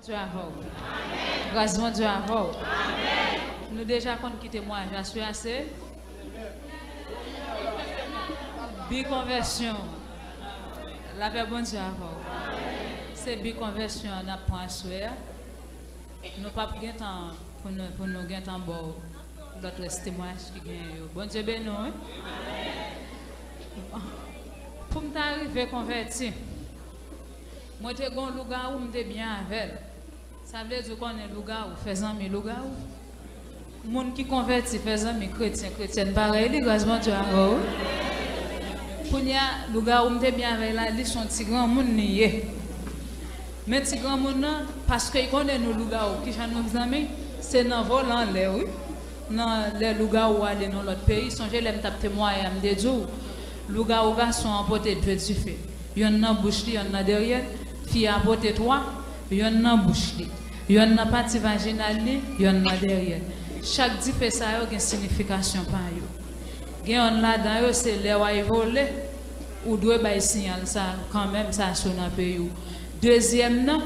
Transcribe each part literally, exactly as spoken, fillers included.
Bondye avè w. Gras Bondye avè w. Nou deja konn ki temwayaj la, sou ase. Bi konvèsyon. Lapè Bondye avè w. Se bi konvèsyon an n ap pran aswè a. Nou p ap gen tan pou nou, pou nou gen tan ba w lòt rès temwayaj ki genyen yo. Bondye beni w, wi. Pou m ta rive konvèti, mwen te gen yon lougawou, m te byen avè l. Sa vle di, ou konnen lougawou fè zanmi lougawou. Moun ki konvèti fè zanmi kretyen, kretyèn parèy li, gras Bondye avè w. Kounye a, lougawou m te byen avè l la, li se yon ti granmoun li ye. Men ti granmoun nan, paske l konnen nou lougawou, kijan nou zanmi, se nan vole anlè, wi. Nan lè lougawou ale nan lòt peyi, sonje lè m t ap temwaye a, m te di w, lougawou gason an pote de dife. Yonn nan bouch li, yonn nan dèyè l. Fi a pote twa, yonn nan bouch li, yonn nan pati vajinal li, yonn nan dèyè l. Chak dife sa yo gen siyifikasyon pa yo. Gen yonn ladan yo, se lè w al vole, ou dwe bay siyal sa kanmenm, sa sou nan peyi w. Dezyèm nan,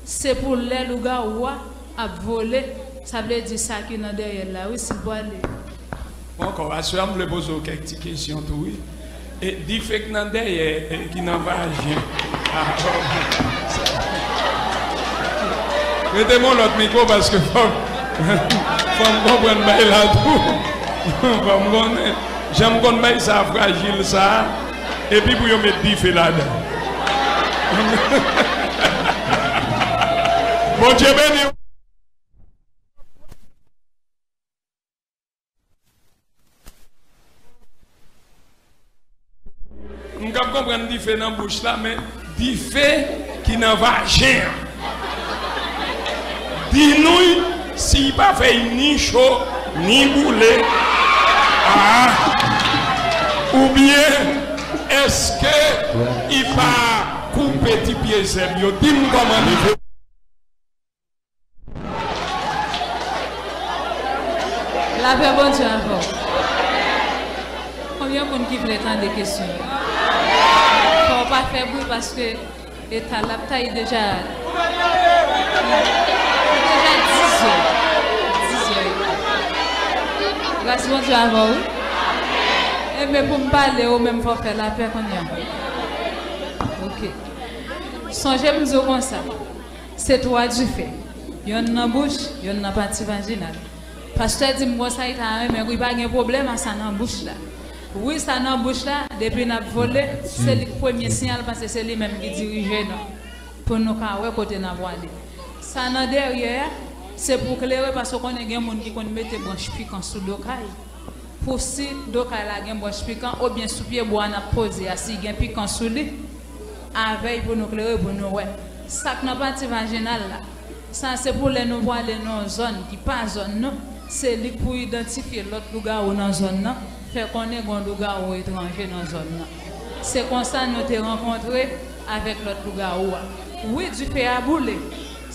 se pou lè lougawou a ap vole, sa vle di sa ki nan dèyè l la, wi, si l pwale. Ankò, aswè a, m vle poze w kèk ti kesyon tou, wi. E dife k nan dèyè, e ki nan vajen. Ah, bon. Rete m yon lòt mikwo, paske fò m, fò m konprann bay la tou. Fò m konnen. Jan m konn bay sa frajil sa, epi pou yo met dife ladan. Bondye beni w. M kab konprann dife nan bouch la, men dife ki nan vajen an. Di nou si l pa fè l ni cho, ni boule. Ah! Oubyen, èske l pa koupe ti pye zèb yo? Di m kòman dife. Lapè Bondye avè w. Konbyen moun ki vle tande kesyon yo? Fò w pa fè bri paske eta l ap tay deja. Deja dizè. Dizè. Gras Bondye avè w, wi. Enben, pou m pale, ou menm fò w fè lapè kounye a. Ok. Sonje m di w konsa. Se twa dife. Yonn nan bouch, yonn nan pati vajinal. Pastè di m konsa, li ta renmen, wi, pa gen pwoblèm a sa nan bouch la. Wi, sa nan bouch la, depi n ap vole, se li k premye siyal, paske se li menm ki dirije nou, pou nou ka wè kote n ap prale. Sa nan dèyè a, se pou klere, paske w konnen gen moun ki konn mete branch pikan sou do kay. Pou si do kay la gen branch pikan, oubyen sou pye bwa n ap poze a, si gen pikan sou li, avè l pou nou klere, pou nou wè. Sa k nan pati vajinal la, sa se pou lè nou prale nan yon zòn ki pa zòn nou, se li k pou idantifye lòt lougawou nan zòn nan, fè konnen gen yon lougawou etranje nan zòn nan. Se konsa nou te rankontre avèk lòt lougawou a. Wi, dife a boule.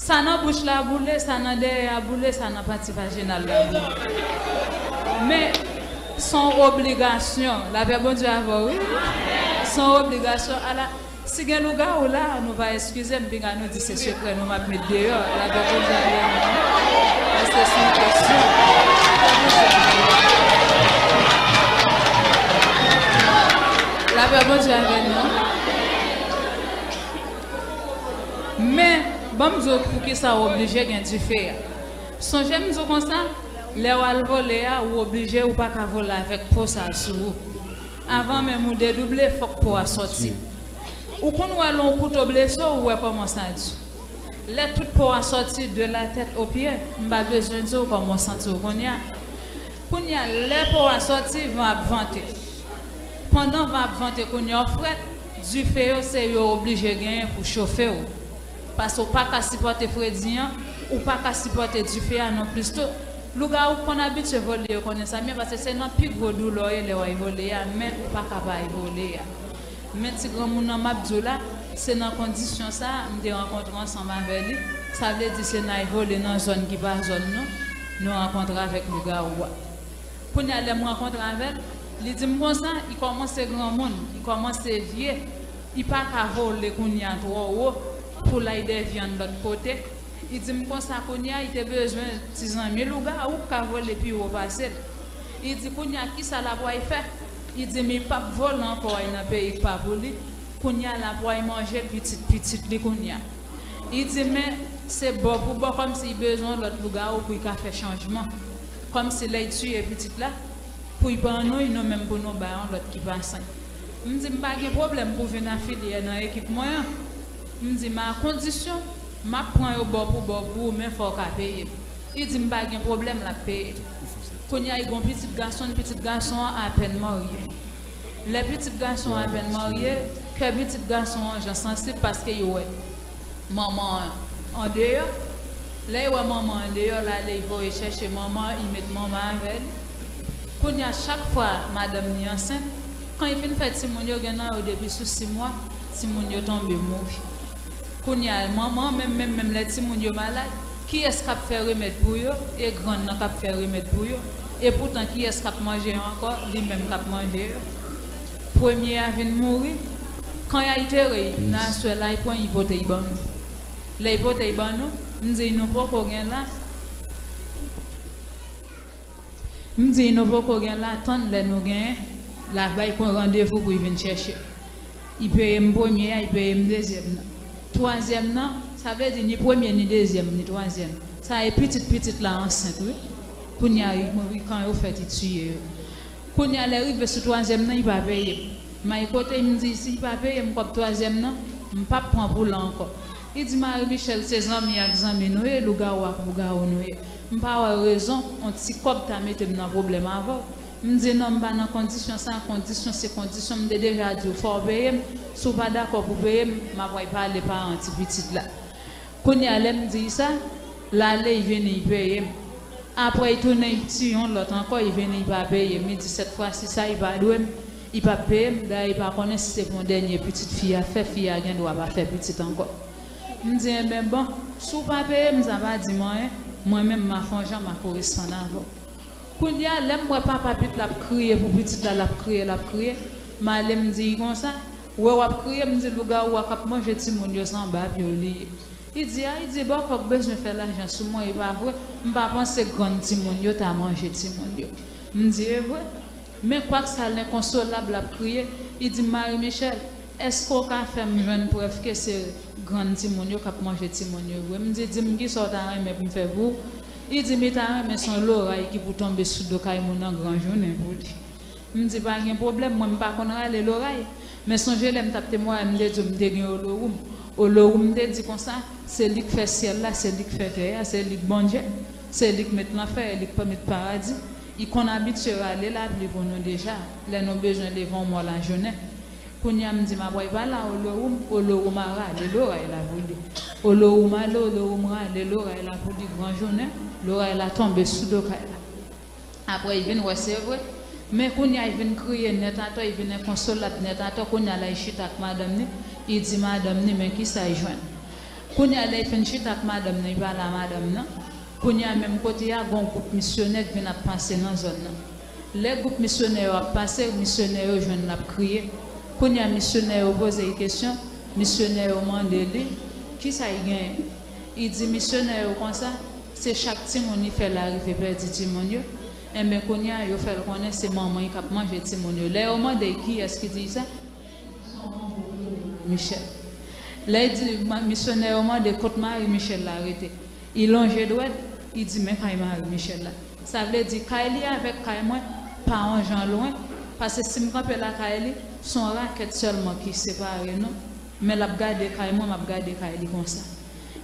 Sa nan bouch la boule, sa nan dèyè a boule, sa nan pati vajinal la boule. Men, se yon obligasyon. Lapè Bondye avè w, wi. Se yon obligasyon. Ala, si gen lougawou la, nou va eskize m, pinga nou di se sekrè nou m ap met deyò. Lapè Bondye avè nou. Paske se yon kesyon. Lapè Bondye avè nou. Men, ban m di w poukisa w oblije gen dife a. Sonje m di w konsa, lè w al vole a, ou oblije, ou pa ka vole avèk po sa a sou ou. Avan menm ou dedouble, fòk po a sòti. Ou konn wè lè yon kouto blese w, ou wè kòman sa di. Lè tout po a sòti de la tèt o pye, m pa bezwen di w kòman w santi w kounye a. Kounye a, lè po a sòti, van ap vante. Pandan van ap vante kounye a, w frèt, dife yo se yo oblije genyen pou chofe w. Paske w pa ka sipòte fredi an, ou pa ka sipòte dife a non plis tou. Lougawou k konn abitye vole yo konnen sa byen, paske se nan pi gwo doulè w ye lè w al vole a, men ou pa ka pa al vole a. Men ti granmoun nan m ap di w la, se nan kondisyon sa a m te rankontre ansanm avè li. Sa vle di se nan al vole nan zòn ki pa zòn nou, nou rankontre avèk lougawou a. Kounye a, lè m rankontre avè l, li di m konsa, li kòmanse granmoun, li kòmanse vye, li pa ka vole kounye a twò wo pou l al dèvye yon lòt kote. Li di m konsa kounye a, li te bezwen ti zanmi lougawou k ka vole pi wo pase l. Li di kounye a, kisa l ap wè fè? Li di m li p ap vole ankò al nan peyi k pa pou li. Kounye a, l ap wè manje pitit pitit li kounye a. Li di men se bò pou bò, kòmsi li bezwen yon lòt lougawou pou li ka fè chanjman. Kòmsi lè li tiye pitit la, pou li ban nou, nou menm pou nou bay yon lòt ki pa sen. M di m pa gen pwoblèm pou vin afilye nan ekip mwen an. M di men a kondisyon, m ap pran yo bò pou bò pou ou, men fò w ka peye m. Li di m pa gen pwoblèm, l ap peye. Kounye a, li gen yon pitit gason, pitit gason an apèn marye. Lè pitit gason an apèn marye, kè pitit gason an jan sansib paske yo wè manman an andeyò. Lè l wè manman an andeyò, l ale, l voye chèche manman an, l met manman an avè l. Kounye a, chak fwa madanm li ansent, kan l fin fè timoun yo, gen nan yo depi sou sis mwa, timoun yo tonbe mouri. Kounye a, manman an menm, menm, menm lè timoun yo malad, kiyès k ap fè remèd pou yo? E grann nan k ap fè remèd pou yo. E poutan, kiyès k ap manje yo ankò? Li menm k ap manje yo. Premye a vin mouri. Kan y al antere l, nan aswè la, y pran, y pote, y ban nou. Lè y pote, y ban nou, m di nou poko gen la. M di nou poko gen la, tann lè nou genyen, l ap bay pran randevou pou y vin chèche. Y peye m premye a, y peye m dezyèm nan. Twazyèm nan, sa vle di ni premye ni dezyèm ni twazyèm. Sa e pitit pitit la ansent wi. Kounye a, y mouri, kan yo fèt, y tiye yo. Kounye a, lè rive sou twazyèm nan, y pa peye m. M al kote l, m di si y pa peye m kòb twazyèm nan, m p ap pran pou l ankò. Li di Marie Michèle, se zanmi ak zanmi nou ye, lougawou ak lougawou nou ye. M pa wè rezon yon ti kòb ta mete m nan pwoblèm avè w. M di non, m pa nan kondisyon sa, kondisyon se kondisyon, m te deja di w fò w peye m. Si w pa dakò pou peye m, m ap al pale paran ti pitit la. Kounye a, lè m di l sa, l ale, l vini, l peye m. Apre, l tounen, l tiye yon lòt ankò, l vini, l pa peye m. Li di sèt fwa si sa, l pa dwe m, l p ap peye m. Dayè, l pa konnen si se pou yon dènye pitit fi a fè, fi a gen dwa pa fè pitit ankò. M di enben bon, si w pa peye m, sa pa di m anyen. Mwen menm, m a fè yon jan, m a koresponn avè w. Kounye a, lè m wè papa pitit la ap kriye pou pitit la, l ap kriye, l ap kriye, m ale, m di l konsa, wè w ap kriye, m di lougawou a k ap manje timoun yo, se anba pye w li ye. Li di a, li di bòkò k bezwen fè lajan sou mwen, e pa vre, m pa panse grann timoun yo ta manje timoun yo. M di e vre. Men kwak sa lenkonsolab l ap kriye, li di m Marie Michèle, èske w ka fè m jwenn prèv ke se grann timoun yo k ap manje timoun yo vre? M di, di m kisa w ta renmen pou m fè pou ou? Li di m li ta renmen se yon loray ki pou tonbe sou do kay moun nan gran jounen pou li. M di pa gen pwoblèm, mwen m pa konn rale loray. Men sonje lè m t ap temwaye, m te di w m te gen Olowoum. Olowoum te di konsa, se li k fè syèl la, se li k fè tè a, se li k Bondye, se li k met lanfè, e li k pa met paradi. Li konn abitye rale lapli pou nou deja, lè nou bezwen leve yon mò lajounen. Kounye a, m di m ap al pale a Olowoum, Olowoum a rale loray la pou li. Olowoum ale, Olowoum rale loray la pou li gran jounen, loray la tonbe sou do kay la. Apre, l vin wè se vre. Men kounye a, l vin kriye nèt atò, l vin enkonsolab nèt atò. Kounye a la, l chita ak madanm ni, l di madanm ni, men kisa l jwenn. Kounye a, lè l fin chita ak madanm ni, l pale a madanm nan. Kounye a, menm kote a, gen yon gwoup misyonè k vin ap pase nan zòn nan. Lè gwoup misyonè yo ap pase, misyonè yo jwenn l ap kriye. Kounye a, misyonè yo poze l kesyon, misyonè yo mande li, kisa l genyen? Li di misyonè yo konsa, se chak timoun li fè l arive pèdi timoun yo. Enben, kounye a, yo fè l konnen se manman l k ap manje timoun yo. Lè yo mande l kiyès ki di l sa, Michèle. Lè l di, ma- misyonè yo mande kot Marie Michèle la rete. Li lonje dwèt, li di men kay Marie Michèle la. Sa vle di kay li avèk kay mwen pa yon jan lwen, paske si m kanpe lakay li, se yon rakèt sèlman ki separe nou, men l ap gade kay mwen, m ap gade kay li konsa.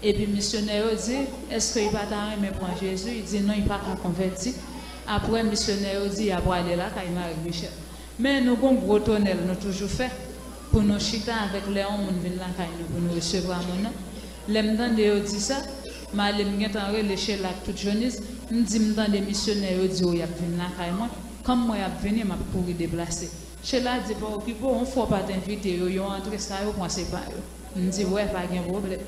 Epi misyonè yo di, èske li pa ta renmen pran Jezi? Li di non, li pa ka konvèti. Apre, misyonè yo di y a prale lakay Marie Michèle. Men nou gon gwo tonèl nou toujou fè pou nou chita avèk lè yon moun vin lakay nou pou nou resevwa moun nan. Lè m tande yo di sa, m ale m gentan rele Chela ak tout Jonis, m di m tande misyonè yo di yo y ap vin lakay mwen, kan m wè y ap vini, m ap kouri deplase. Chela di pa okipe w, yon fwa w pa t envite yo, yo antre sa yo pran se pa yo. M di wè pa gen pwoblèm.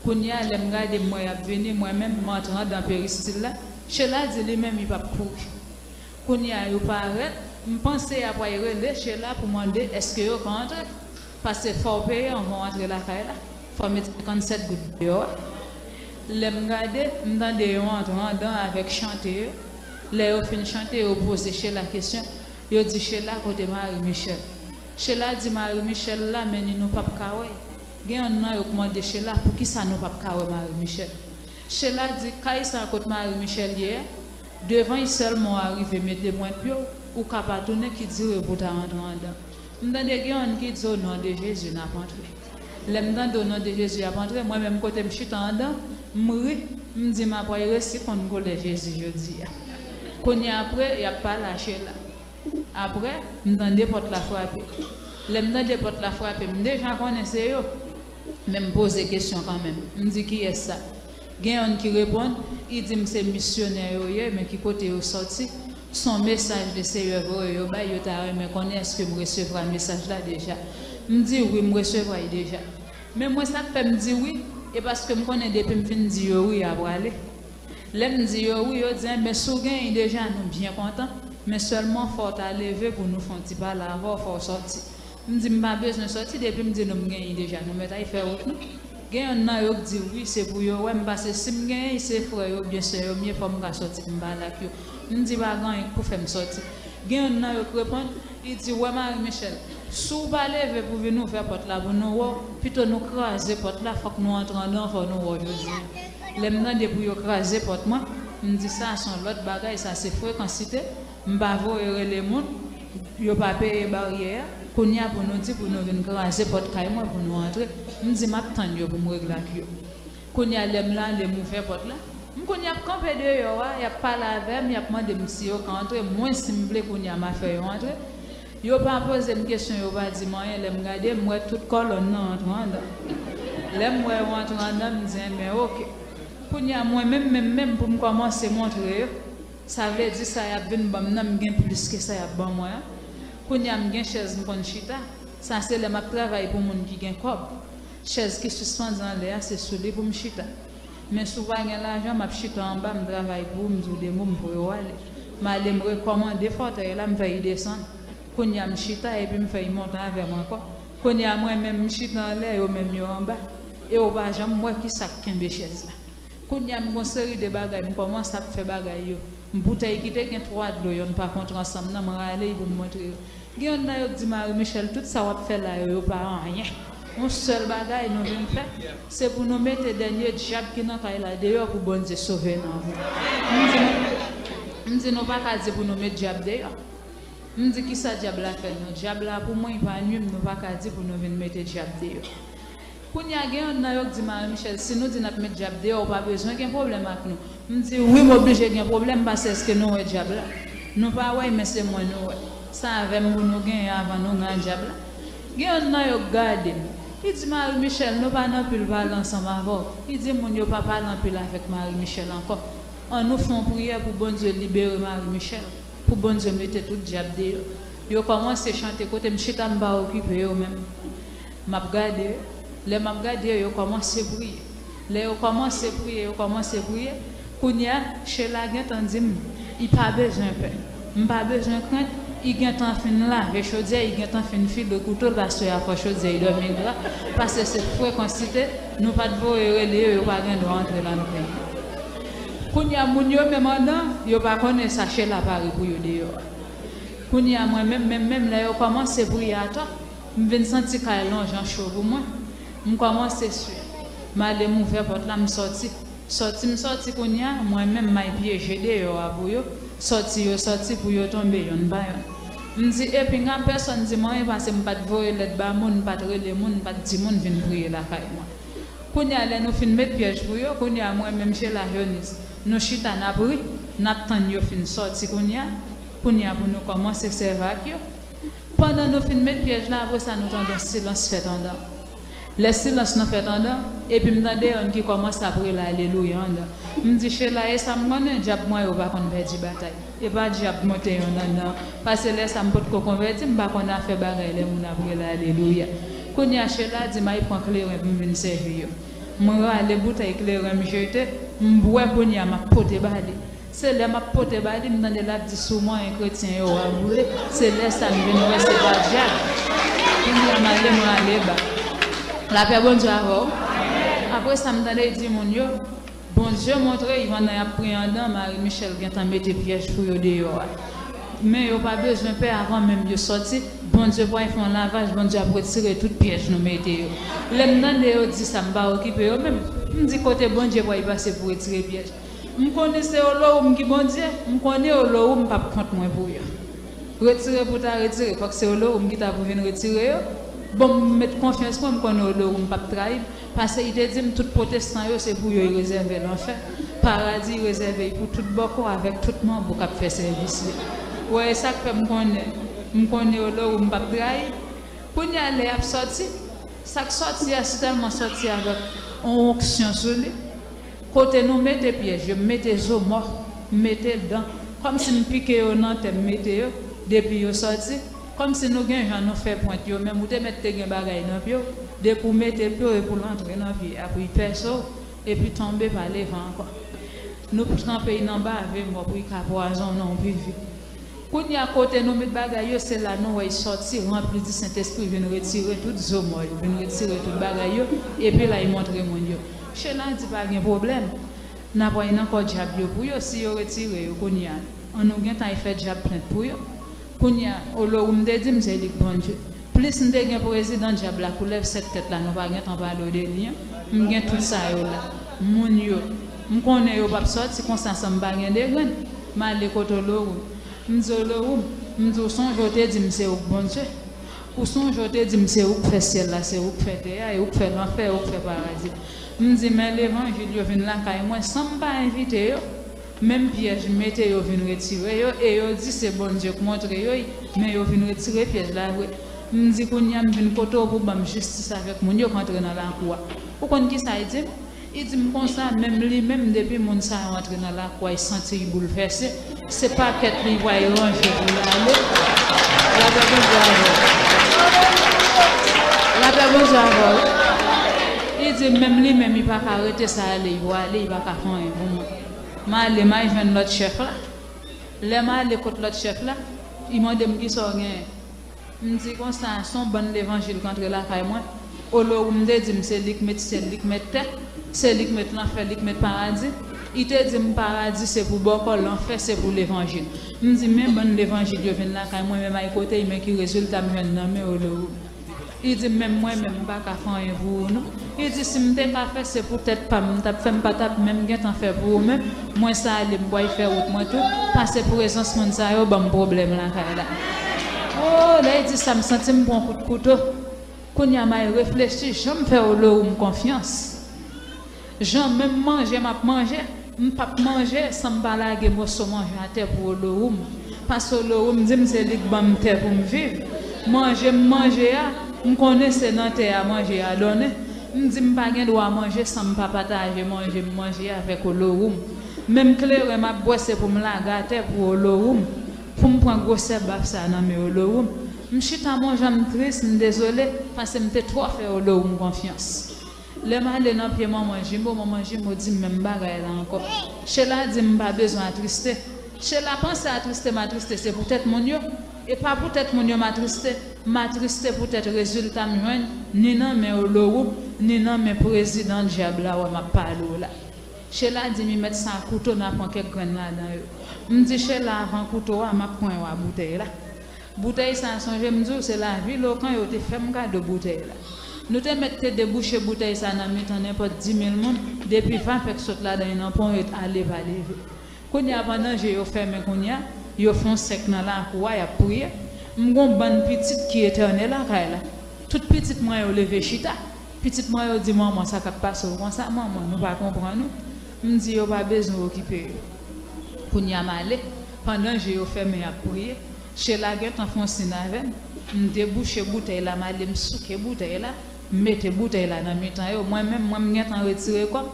Kounye a lè m gade m wè y ap vini, mwen menm m antre anndan peristil la, Chela di li menm li p ap kouri. Kounye a yo parèt, m panse y ap al rele Chela pou mande èske yo ka antre. Paske fò w peye anvan w antre lakay la. Fò w met senkannsèt goud deyò a. Lè m gade, m tande yo antre andan avèk chante yo. Lè yo fin chante, yo poze Sheila kesyon. Yo di Sheila kote Marie Michel. Sheila di Marie Michel la, men ni nou p ap ka wè. Gen yonn nan yo k mande Sheila poukisa nou p ap ka wè Marie Michel. Sheila di kay sa kot Marie Michel ye a, devan y sèlman w arive mete pwent pye w, ou ka pa tounen ki dire pou w ta rantre andan. M tande gen yonn ki di o non de Jezi n ap antre. Lè m tande o non de Jezi y ap antre, mwen menm kote m chita andan, m ri, m di m ap pral resi konn koulè Jezi jodi a. Kounye a apre, y ap pale a Sheila. Apre, m tande pòt la frape. Lè m tande pòt la frape, m deja konnen se yo. Men m poze kesyon kanmenm. M di kiyès sa? Gen yonn ki reponn, li di m se misyonè yo ye, men ki kote yo sòti? Se yon mesaj Leseyè voye yo bay, yo ta renmen konnen èske m resevwa mesaj la deja. M di wi, m resevwa l deja. Men mwen sa k fè m di wi, e paske m konnen depi m fin di yo wi, y a prale. Lè m di yo wi, yo di enben si w genyen deja, nou byen kontan, men sèlman fò w ta leve pou nou fè yon ti pale avè w, fò w sòti. M di m pa bezwen sòti, depi m di nou m genyen deja, nou mèt al fè wout nou. Gen yonn nan yo k di wi, se pou yo wè m, paske si m genyen, se frè yo oubyen sè yo m ye, fò m ka sòti pou m pale ak yo. M di pa gen anyen k pou fè m sòti. Gen yonn nan yo k reponn, li di wè Marie Michel, si w pa leve pou vin ouvè pòt la pou nou wè w, pito nou kraze pòt la, fòk nou antre andan, fò nou wè w jodi a. Lè m tande pou yo kraze pòt mwen, m di sa se yon lòt bagay, sa se frekansite. M pa voye rele moun, yo pa peye baryè a. Kounye a pou nou di pou nou vin kraze pòt kay mwen pou nou antre. M di m ap tann yo pou m regle ak yo. Kounye a lè m la, lè m ouvè pòt la, m konn y ap kanpe deyò a, y ap pale avè m, y ap mande m si yo ka antre, mwen si m vle kounye a m a fè yo antre. Yo pa poze m kesyon, yo pa di m anyen, lè m gade, m wè tout kòlòn nan antre andan. Lè m wè yo antre andan, m di enben oke. Kounye a mwen menm, menm, menm pou m kòmanse montre yo. Sa vle di sa y ap vin ban m nan, m gen plis ke sa y ap ban mwen an. Kounye a m gen chèz m konn chita. Sa se lè m ap travay pou moun ki gen kòb. Chèz ki sispann anlè a, se sou li pou m chita. Men si w pa gen lajan, m ap chita anba, m travay pou ou, m di w de mo, m voye w ale. M ale, m rekòmande fòtèy la, m fè y desann. Kounye a m chita, epi m fè y monte avè m ankò. Kounye a mwen menm, m chita anlè, yo menm yo anba. E w pa janm wè ki sa k kenbe chèz la. Kounye a m gon seri de bagay, m kòmanse ap fè bagay yo. M boutèy ki te gen twa dlo yo, n pa kontre ansanm nan, m rale y pou m montre yo. Gen yonn nan yo k di Marie Michel, tout sa w ap fè la yo, yo pa anyen. Yon sèl bagay nou vin fè, se pou nou mete dènye dyab ki nan kay la deyò pou Bondye sove nou. M di nou, m di nou pa ka di pou nou met dyab deyò. M di kisa dyab la fè nou? Dyab la pou mwen, li pa nwi m, nou pa ka di pou nou vin mete dyab deyò. Kounye a gen yonn nan yo k di Marie Michel, si nou di n ap met dyab deyò, ou pa bezwen gen pwoblèm ak nou. M di wi, m oblije gen pwoblèm, paske èske nou wè dyab la? Nou pa wè l, men se mwen nou wè. Sa avè m pou nou genyen avan nou gen dyab la. Gen yonn nan yo k gade m. Li di Marie Michel, nou pa nan pil pale ansanm avè w. Li di moun yo pa pale anpil avèk Marie Michel ankò. Ann nou fè yon priyè pou Bondye libere Marie Michel, pou Bondye mete tout dyab deyò. Yo kòmanse chante kote m chita, m pa okipe yo menm. M ap gade yo. Lè m ap gade yo, yo kòmanse priye. Lè yo kòmanse priye, yo kòmanse priye. Kounye a, Sheila gentan di m, li pa bezwen pè. M pa bezwen krent. Li gentan fin lave chodyè, li gentan fin file kouto l, paske a fò chodyè, li dòmi gra. Paske se frekansite, nou pa t voye rele yo, yo pa gen dwa antre la nan peyi. Kounye a, moun yo menm andan, yo pa konnen sa Sheila pare pou yo deyò a. Kounye a, mwen menm, menm, menm lè yo kòmanse priye atò, m vin santi kay lonjan cho pou mwen. M kòmanse swe. M ale, m ouvè pòt la, m sòti. Sòti m sòti kounye a, mwen menm m al pyeje deyò a pou yo. Sòti yo sòti pou yo tonbe yonn pa yonn. M di, epi nga pèsonn di m anyen, paske m pa t voye lèt ba moun, m pa t rele moun, m pa t di moun vin priye lakay mwen. Kounye a, lè nou fin met pyèj pou yo, kounye a, mwen menm Sheila Jonis, nou chita n ap ri, n ap tann yo fin sòti kounye a. Kounye a, pou nou kòmanse sèvi ak yo. Pandan nou fin met pyèj la, apre sa, nou tande yon silans fèt andan. Lè silans nan fèt andan, epi m tande yonn ki kòmanse ap rele alelouya andan. M di, Sheila, e sa m konnen, dyab mwen yo pa konn pèdi batay. E pa dyab monte yonn anndan. Paske lè sa m potko konvèti, m pa konn afè bagay lè moun ap rele alelouya. Kounye a Sheila di m al pran kleren pou m vin sèvi yo. M rale boutèy kleren m jete, m bwè kounye a m ap pote ba li. Se lè m ap pote ba li, m tande l ap di si w manyen kretyen yo w a boule. Se lè sa m vin wè se pa dyab. Kounye a m ale, m rale ba. Lapè Bondye avè w. Apre sa m tande l di moun yo, Bondye montre Ivan nan y ap priye andan, Marie Michel gentan mete pyèj pou yo deyò a. Men yo pa bezwen pè, avan menm yo sòti, Bondye pral fè yon lavaj, Bondye ap retire tout pyèj nou mete yo. Lè m tande yo di sa, m pa okipe yo menm. M di kote Bondye pral pase pou retire pyèj. M konnen se Olowoum ki Bondye, m konnen Olowoum p ap kont mwen pou yo. Retire pou ta retire, fòk se Olowoum ki ta pou vin retire yo. Bon, m met konfyans mwen, m konnen Olowoum p ap trayi m. Paske li te di m tout pwotestan yo se pou yo li rezève lanfè. Paradi rezève pou tout bòkò avèk tout manbo k ap fè sèvis li. Ou wè, e sa k fè m konnen, m konnen Olowoum p ap trayi. Kounye a lè y ap sòti, sa k sòti a sitèlman sòti avèk yon onksyon sou li. Kote nou mete pyèj yo, m mete zo mò, m mete dan. Kòmsi m pike yo nan tè, m mete yo, depi yo sòti. Kòmsi nou gen jan nou fè pwent yo, menm ou te mèt te gen bagay nan pye w, depi w mete pye w epi w antre nan pye a pou l pèse w, epi tonbe pa leve ankò. Nou tranpe l nan bave mò pou l ka pwazon non pi vit. Kounye a kote nou met bagay yo, se la nou wè l sòti, ranpli di Sentespri, vin retire tout zo mò yo, vin retire tout bagay yo, epi la l montre moun yo. Chela di pa gen pwoblèm. N ap wè nan kò dyab yo pou yo, si yo retire yo kounye a. An nou gentan al fè dyab plent pou yo. Kounye a, Olowoum te di m se li k Bondye. Plis m te gen prezidan dyab la, koulèv sèt tèt la, nou pa gentan pale w de li an. M gen tout sa yo la. Moun yo, m konnen yo p ap sòti konsa san m pa gen de grenn. M ale kote Olowoum. M di Olowoum, m di w sonje w te di m se ou k Bondye. Ou sonje w te di m se ou k fè syèl la, se ou k fè tè a, e ou k fè lanfè, ou k fè paradi. M di men levanjil yo vin lakay mwen san m pa envite yo. Menm pyèj m mete yo vin retire yo, e yo di se Bondye k montre yo l, men yo vin retire pyèj la vre. M di kounye a m vin kote w pou ban m jistis avèk moun yo k antre nan lakou a. Ou konn kisa l di m? Li di m konsa, menm li menm, depi moun sa yo antre nan lakou a, li santi l boulvèse. Se pakèt li pral ranje pou l ale. Lapè Bondye avè w. Lapè Bondye avè w. Li di menm li menm, li pa ka rete sa ale, li pral ale, li pa ka fè anyen pou mwen. M ale, m al jwenn lòt chèf la. Lè m ale kot lòt chèf la, li mande m kisa w genyen. M di konsa, se yon bann levanjil k antre lakay mwen. Olowoum te di m se li k met syèl, li k met tè, se li k met lanfè, li k met paradi. Li te di m paradi se pou bòkò, lanfè se pou levanjil. M di men bann levanjil yo vin lakay mwen, men m al kote l, men ki rezilta m jwenn nan men Olowoum. Li di m menm mwen menm m pa ka fè anyen pou ou non. Li di si m te ka fè se pou tèt pa m, m t ap fè, m pa t ap menm gentan fè pou ou menm. Mwen sa ale m pral fè wout mwen tou, pase prezans moun sa yo ban m pwoblèm lakay la. Oh, lè l di sa, m santi m pran kout kouto. Kounye a, m al reflechi, jan m fè Olowoum konfyans. Jan menm manje m ap manje, m p ap manje san m pa lage moso manje atè pou Olowoum. Paske Olowoum di m se li k ban m tè pou m viv. Manje m manje a, m konnen se nan tè a manje a donnen. M di m pa gen dwa manje san m pa pataje manje m manje avèk Olowoum. Menm kleren m ap bwè se pou m lage atè pou Olowoum, pou m pran gwosè baf sa nan men Olowoum. M chita m yon jan m tris, m dezole, paske m te twò fè Olowoum konfyans. Lè m ale nan pye manman Jimo, manman Jimo di m menm bagay la ankò. Chela di m m pa bezwen atriste. Chela panse atriste m atriste se poutèt moun yo. E pa poutèt moun yo m atriste. M atriste poutèt rezilta m jwenn ni nan men Olowoum, ni nan men prezidan dyab la wè m ap pale w la. Chela di m li mèt sa kouto n a pran kèk grenn ladan yo. M di Chela avan kouto a m ap pran yon a boutèy la. Boutèy sa a, sonje m di w, se Lavilokan yo te fè m kado boutèy la. Nou te mèt te debouche boutèy sa a nan mitan nenpòt di mil moun, depi vapè k sot ladan l nan ponyèt ale pa leve. Kounye a, pandan je yo fèmen kounye a, yo fè yon sèk nan lakou a, y ap priye. M gen yon bann pitit ki etène lakay la. Tout pitit mwen yo leve chita. Pitit mwen yo di, manman, sa k ap pase w konsa, manman, nou pa konprann ou. M di yo pa bezwen okipe yo. Kounye a, m ale, pandan je yo fèmen, y ap priye. Chela gentan fè yon siy avè m. M debouche boutèy la, m ale m souke boutèy la, m mete boutèy la nan mitan yo. Mwen menm, mwen m gentan retire kò m,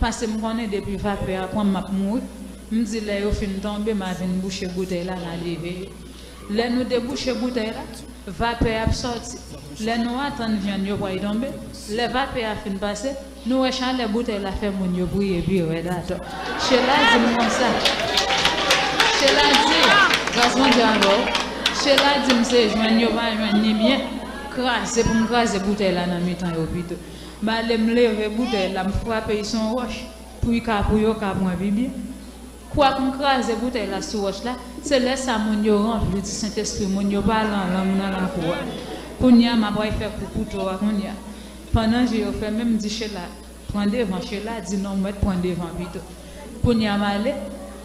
paske m konnen depi vapè a pran m, m ap mouri. M di lè yo fin tonbe, m a vin bouche boutèy la, m a leve yo. Lè nou debouche boutèy la, vapè ap sòti. Lè nou atann vyann yo pral tonbe, lè vapè a fin pase, nou wè chalè boutèy la fè moun yo priye pi rèd atò. Chela di m konsa. Chela di, gras Bondye avè w. Chela di m se jwenn yo pa jwenn ni byen kraze pou m kraze boutèy la nan mitan yo pito. M ale m leve boutèy la, m frape l sou yon wòch. Wi, ka pou yo ka pran pi byen. Kwak m kraze boutèy la sou wòch la, se lè sa moun yo ranpli di Sentespri, moun yo pale an lang nan lakou a. Kounye a, m ap pral fè kou kouto a kounye a. Pandan je yo fèmen, m di Chela, pran devan. Chela di non, m mèt pran devan pito. Kounye a, m ale,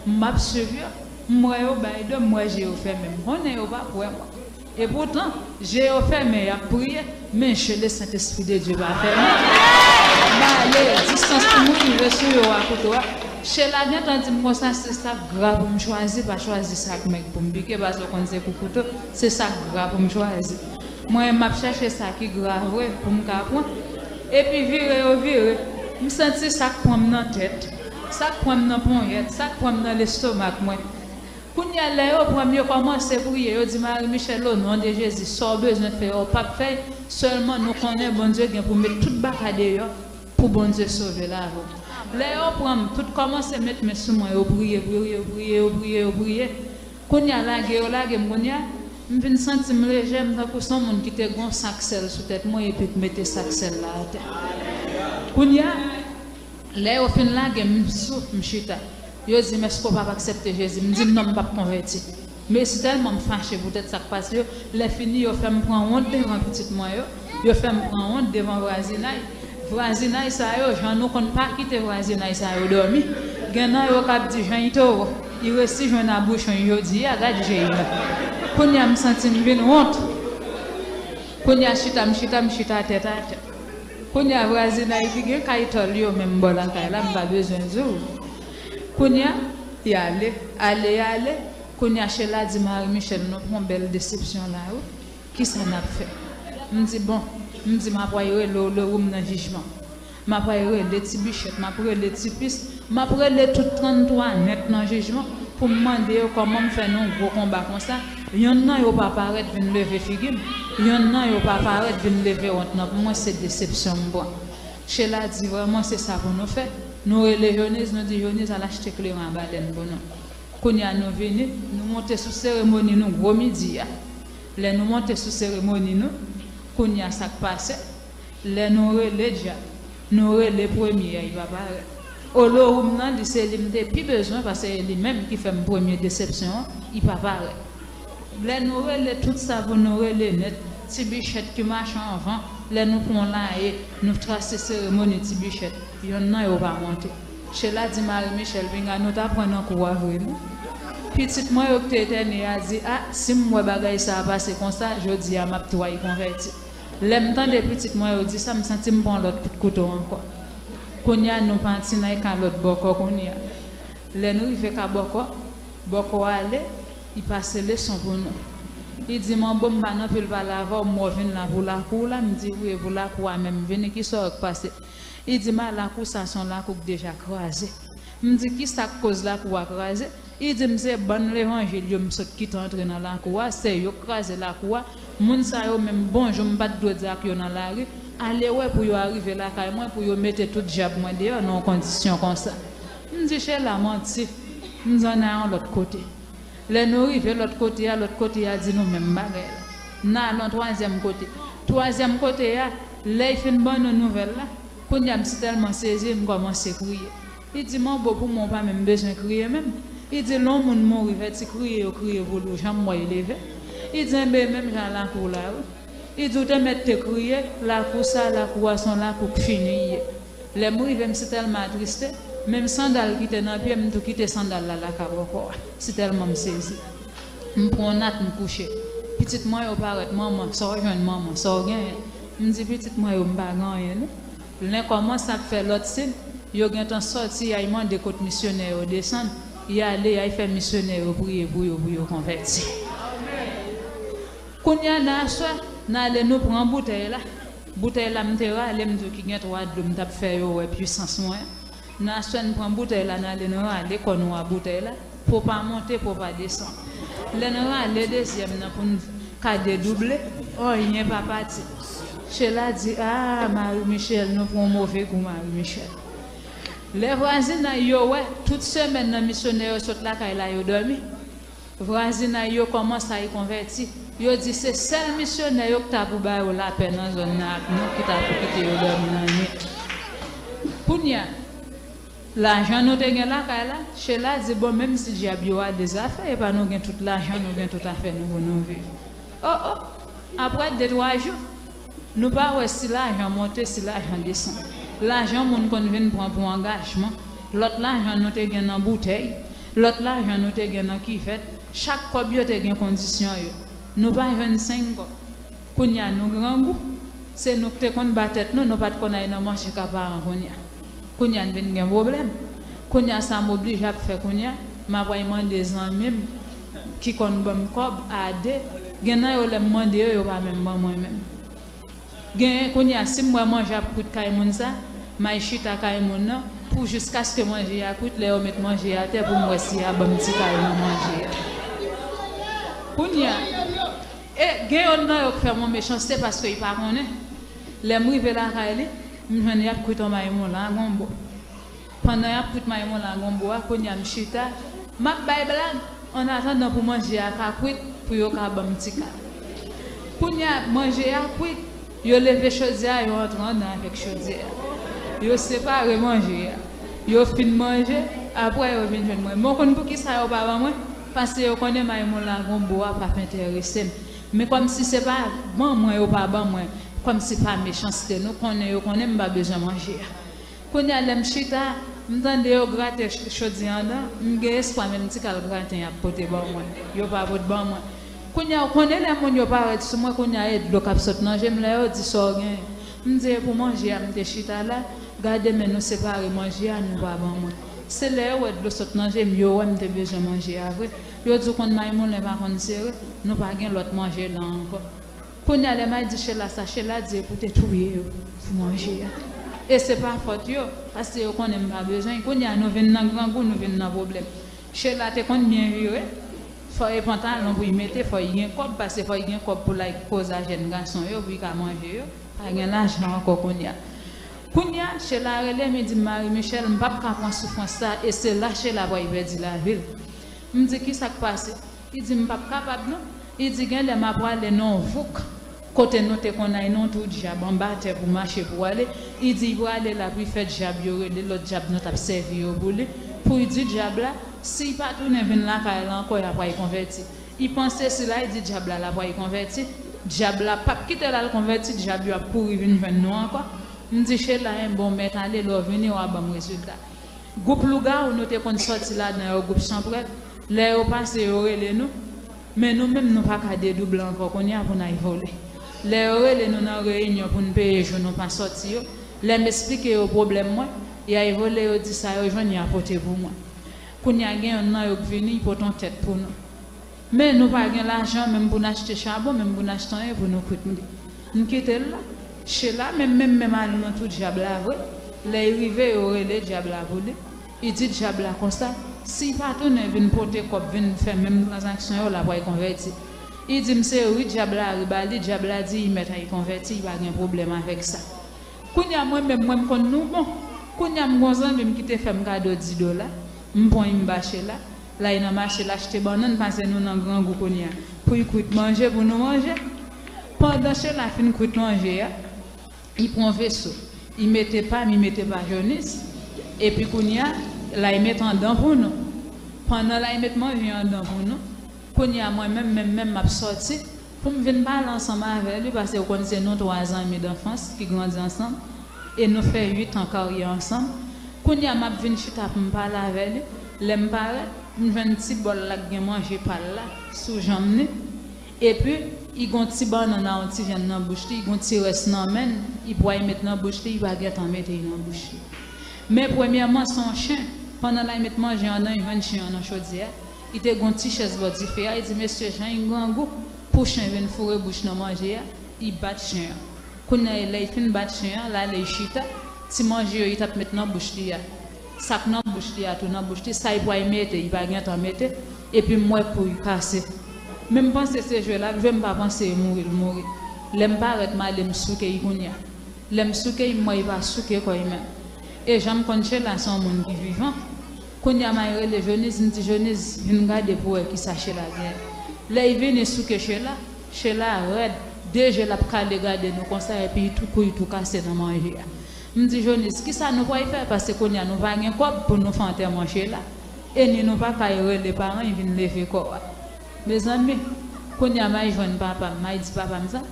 m ap swiv yo, m wè yo bay do, m wè je yo fèmen. M konnen yo p ap wè mwen. Epoutan, je yo fèmen, y ap priye, men je le Saint-Esprit de Dieu pa fèmen. M ale, distans pou m rive sou yo a kouto a. Chela gentan di m konsa, se sa k gra pou m chwazi, pa chwazi sa k mèg pou m pike, paske w konn se kou kouto, se sa k gra pou m chwazi. Mwen, m ap chèche sa ki gra vre pou m ka pran. Epi vire yo vire, m santi sa k pran m nan tèt, sa k pran m nan ponyèt, sa k pran m nan lestomak mwen. Kounye a, lè yo pran m, yo kòmanse priye, yo di, Marie Michèle, o non de Jezi, sa w bezwen fè a, w p ap fè l, sèlman nou konnen Bondye gen pou met tout baka deyò pou Bondye sove lavi w. Lè yo pran m, tout kòmanse met men sou mwen, yo priye, priye, yo priye, yo priye, yo priye. Kounye a, lage yo lage m, kounye a, m vin santi m lejè, m tankou se yon moun ki te gen yon sak sèl sou tèt mwen, epi k mete sak sèl la atè. Kounye a, lè yo fin lage m, m sou, m chita. Yo di m, èske w p ap aksepte Jezi? M di non, m p ap konvèti. Men si tèlman m fache poutèt sa k pase yo, lè fini yo fè m pran wont devan pitit mwen yo, yo fè m pran wont devan vwazinay. Vwazinay sa yo, jan nou konn pa kite vwazinay sa yo dòmi. Gen nan yo k ap di jan Ito, i resi jwenn abouchon jodi a, gad je Ila. Kounye a m santi m vin wont. Kounye a chita, m chita, m chita tèt atè. Kounye a vwazinay ki gen kay tòl yo menm bò lakay la, m pa bezwen di w. Kounye a, y ale, ale, y ale. Kounye a Chela di Marie Michèle, nou pran bèl desepsyon la wi. Kisa n ap fè? M di bon, m di m ap pral rele w, le woum nan jijman. M ap pral rele Ti Bichèt, m ap rele Ti Pis, m ap rele tout tranntwa nèt nan jijman pou m mande yo kòman m fè nan yon gwo konba konsa, yonn nan yo pa parèt vin leve figi m, yonn nan yo pa parèt vin leve wont nan pou mwen, se desepsyon m pran. Chela di vrèman se sa pou nou fè. Nou rele Joniz, nou di Joniz al achte kleren a balèn pou nou. Kounye a nou vini, nou monte sou seremoni nou gwo midi a. Lè nou monte sou seremoni nou, kounye a sa k pase, lè nou rele dyab, nou rele premye a, li pa parèt. Olowoum nan, li se li m te pi bezwen, paske se li menm ki fè m premye desepsyon an, li pa parèt. Lè nou rele tout sa pou nou rele nèt, Ti Bichèt ki mache anvan, lè nou pran laye, nou trase seremoni Ti Bichèt, yonn nan yo pa monte. Chela di Marie Michèle, pinga nou ta pran nan kou a vre non. Pitit mwen yo ki te etène a di, a, si m wè bagay sa a pase konsa, jodi a m ap tway konvèti. Lè m tande pitit mwen yo di sa, m santi m pran lòt kout kouto ankò. Kounye a nou pati nan ka lòt bòkò kounye a. Lè nou rive ka bòkò, bòkò ale, li pase leson pou nou. Li di m, Manbo, m pa nan anpil pale avè w, m wè w vin la pou lakou w la, m di wi, e pou lakou a menm m vini, kisa w wè k pase? Li di m, a, lakou sa se yon lakou k deja kraze. M di, kisa k koz lakou a kraze? Li di m, se bann levanjil yo m sot kite antre nan lakou a, se yo k kraze lakou a. Moun sa yo menm, bonjou m pa t dwe di ak yo nan lari, ale wè pou yo arive lakay mwen, pou yo mete tout dyab mwen deyò nan yon kondisyon konsa. M di, Chela, manti. M di, ann al yon lòt kote. Lè nou rive lòt kote a, lòt kote a di nou menm bagay la. N al yon twazyèm kote. Twazyèm kote a, lè l fin ban nou nouvèl la, kounye a m sitèlman sezi, m kòmanse kriye. Li di, Manbo, pou mwen, ou pa menm bezwen kriye menm. Li di, lè yon moun mouri, fè ti kriye yo kriye pou li, ou janm wè l leve. Li di, enben, menm jan lakou w la, wi. Li di, ou te mèt te kriye, lakou sa, lakou a, se yon lakou k fini l ye. Lè m rive, m sitèlman atriste, menm sandal ki te nan pye m, m tou kite sandal la lakay bòkò a. Sitèlman m sezi. M pran yon nat, m kouche. Pitit mwen yo parèt, manman, sa w jwenn, manman, sa w genyen? M di, pitit mwen yo, m pa gen anyen, non. Lè kòmanse ap fè lòt siy, yo gentan sòti, y al mande kot misyonè yo desann, y ale, y al fè misyonè yo priye pou yo, pou yo konvèti. Kounye a, nan aswè, n ale nou pran boutèy la. Boutèy la, m te rale, m di w ki gen twa dlo, m t ap fè yo wè pwisans mwen. Nan aswè, n pran boutèy la, n ale, n rale kò nou a boutèy la, pou w pa monte, pou w pa desann. Lè n rale dezyèm nan pou n ka dedouble, anyen pa pati. Chela di, a, Marie Michèle, nou pran move gou, Marie Michèle. Lè vwazinay yo wè, tout semèn nan misyonè yo sot lakay la, yo dòmi. Vwazinay yo kòmanse al konvèti. Yo di se sèl misyonè yo ki ta pou ba yo lapè nan zòn nan ak nou ki ta pou kite yo dòmi nan nwit. Kounye a, Lajan nou te gen lakay la, Chela di, bon, menm si dyab yo ale zafè, epa nou gen tout lajan, nou gen tout afè nou pou nou viv. O, o, apre de twa jou, nou pa wè si lajan monte, si lajan desann. Lajan moun konn vin pran pou angajman. Lòt lajan nou te gen nan boutèy, lòt lajan nou te gen nan kivèt. Chak kòb yo te gen kondisyon yo. Nou pa jwenn senk kòb. Kounye a nou grangou. Se nou ki te konn ba tèt nou, nou pa t konn al nan mache ka paran kounye a. Kounye a n vin gen pwoblèm. Kounye a sa m oblije ap fè kounye a, m ap al mande zanmi m ki konn ban m kòb a de. Gen nan yo lè m mande yo, yo pa menm ban mwen menm. Gen kounye a si m wè manje ap kwit kay moun sa, m al chita kay moun nan pou jiskaske manje a kwit, lè yo met manje a atè pou m wè si y a ban m ti kal nan manje a. Kounye a, e gen yonn nan yo k fè m yon mechanste paske li pa konnen. Lè m rive lakay li, m jwenn y ap kwit yon maymon lagonbo. Pandan y ap kwit maymon lagonbo a, kounye a m chita, m ap bay blag, annatandan pou manje a ka kwit, pou yo ka ban m ti kal. Kounye a, manje a kwit, yo leve chodyè a, yo antre anndan avèk chodyè a. Yo separe manje a. Yo fin manje, apre yo vin jwenn mwen. Men w konn poukisa yo pa ban mwen? Paske yo konnen maymon lagonbo a p ap enterese m. Men kòmsi se pa ban mwen yo pa ban mwen, kòmsi pa mechanste, nou konnen yo konnen m pa bezwen manje a. Kounye a, lè m chita, m tande yo grate ch-, chodyè anndan, m gen espwa menm ti kal graten y ap pote ban mwen, yo pa pot ban mwen. Kounye a, ou konnen lè moun yo parèt sou mwen, kounye a, e dlo k ap sot nan je m, lè yo di sa w genyen. M di, e pou manje a m te chita la, gade men nou separe manje a, nou pa ban mwen. Se lè yo wè dlo sot nan je m, yo wè m te bezwen manje a vre. Yo di, ou konn maymoulen pa konn sere, nou pa gen lòt manje la ankò. Kounye a, lè m al di Chela sa, Chela di, e pou te touye yo pou manje a. E se pa fòt yo, paske yo konnen m pa bezwen. Kounye a, nou vin nan grangou, nou vin nan pwoblèm. Chela te konn byen vire, fò e pantalon pou y mete, fò y gen kòb, paske fò y gen kòb pou l al koze a jèn gason yo, pou y ka manje yo. Pa gen lajan ankò kounye a. Kounye a, Chela rele m, li di m, Marie Michelle, m p ap ka pran soufrans sa, e se la Chela pral pèdi lavi l. M di, kisa k pase? Li di, m p ap kapab non. Li di, gen lè m ap prale nan yon vouk, kote nou te konn al nan yon twou dyab anba tè pou mache pou ale. Li di, li prale la pou l fè dyab yo rele, lòt dyab nou t ap sèvi yo pou li, pou l di dyab la, si l pa tounen vin lakay la ankò, l ap pral konvèti. Li panse si l al di dyab la, l ap pral konvèti, dyab la p ap kite l al konvèti, dyab yo ap kouri vin jwenn nou ankò. M di, Chela, en bon, mèt ale, lè w vini, w a ban m rezilta. Gwoup lougawou nou te konn sòti ladan yo, gwoup chanpwèl, lè yo pase, yo rele nou, men nou menm, nou pa ka dedouble ankò kounye a pou n al vole. Lè yo rele nou nan reyinyon pou n peye jou nou pa sòti yo, lè m esplike yo pwoblèm mwen, y al vole, yo di sa yo jwenn, y a pote pou mwen. Kounye a, gen yonn nan yo k vini, l pote yon tèt pou nou. Men nou pa gen lajan menm pou n achte chabon, menm pou n achte anyen pou nou kwit li. M kite l la. Chela menm, menm, menm al nan twou dyab la vre. Lè l rive, yo rele dyab la pou li. Li di dyab la konsa, si l pa tounen vin pote kòb, vin fè menm tranzaksyon yo, l ap pral konvèti. Li di m se ri dyab la ri ba li, dyab la di li mèt al konvèti, li pa gen pwoblèm avèk sa. Kounye a, mwen menm, mwen, m konn nou bon. Kounye a, m gon zanmi m ki te fè m kado dis dola. M pran, m ba Chela. L al nan mache, l achte bannann, paske nou nan grangou kounye a. Pou l kwit manje, pou nou manje. Pandan Chela fin kwit manje a, li pran veso. Li mete pa m, li mete pa Jonis. Epi kounye a, l al met anndan pou nou. Pandan l al met manje anndan pou nou, kounye a, mwen menm, menm, menm, m ap sòti. Pou m vin pale ansanm avè li, paske ou konn se nou twa zanmi danfans ki grandi ansanm, e nou fè uit an karyè ansanm. Kounye a, m ap vin chita pou m pale avè li. Lè m parèt, m jwenn ti bòl la k gen manje pa l la sou janm li. Epi, li gon ti bannann a yon ti jèn nan bouch li, li gon ti rès nan men l, li pral met nan bouch li, li pa gentan mete l nan bouch li. Men premyèman, se yon chen. Pandan l al met manje anndan, li jwenn chen an nan chodyè a. Li te gon ti chèz bò dife a, li di, mesye, jan li grangou, pou chen vin foure bouch nan manje a, li bat chen an. Kounye a, lè li fin bat chen an, l ale, li chita, ti manje yo li t ap met nan bouch li a, sa k nan bouch li a tou nan bouch li, sa li pral mete, li pa gentan mete, epi m wè kou li kase. Men m panse se jwe l ap jwe, m pa panse e mouri l mouri. Lè m parèt, m ale, m souke l kounye a. Lè m souke l, m wè li pa souke kò l menm. E jan m konn Chela, se yon moun ki vivan. Kounye a, m al rele Jonis, m di, Jonis, vin gade pou w wè kisa Chela genyen. Lè l vini souke Chela, Chela rèd, de je l ap kale gade nou konsa, epi li tou kou, li tou kase nan manje a. M di Jonis, kisa nou pral fè? Paske kounye a nou pa gen kòb pou nou fè antèman Sheila. E ni nou pa kay rele paran y vin leve kò a. Mezanmi, kounye a m al jwenn papa m, m al di papa m sa.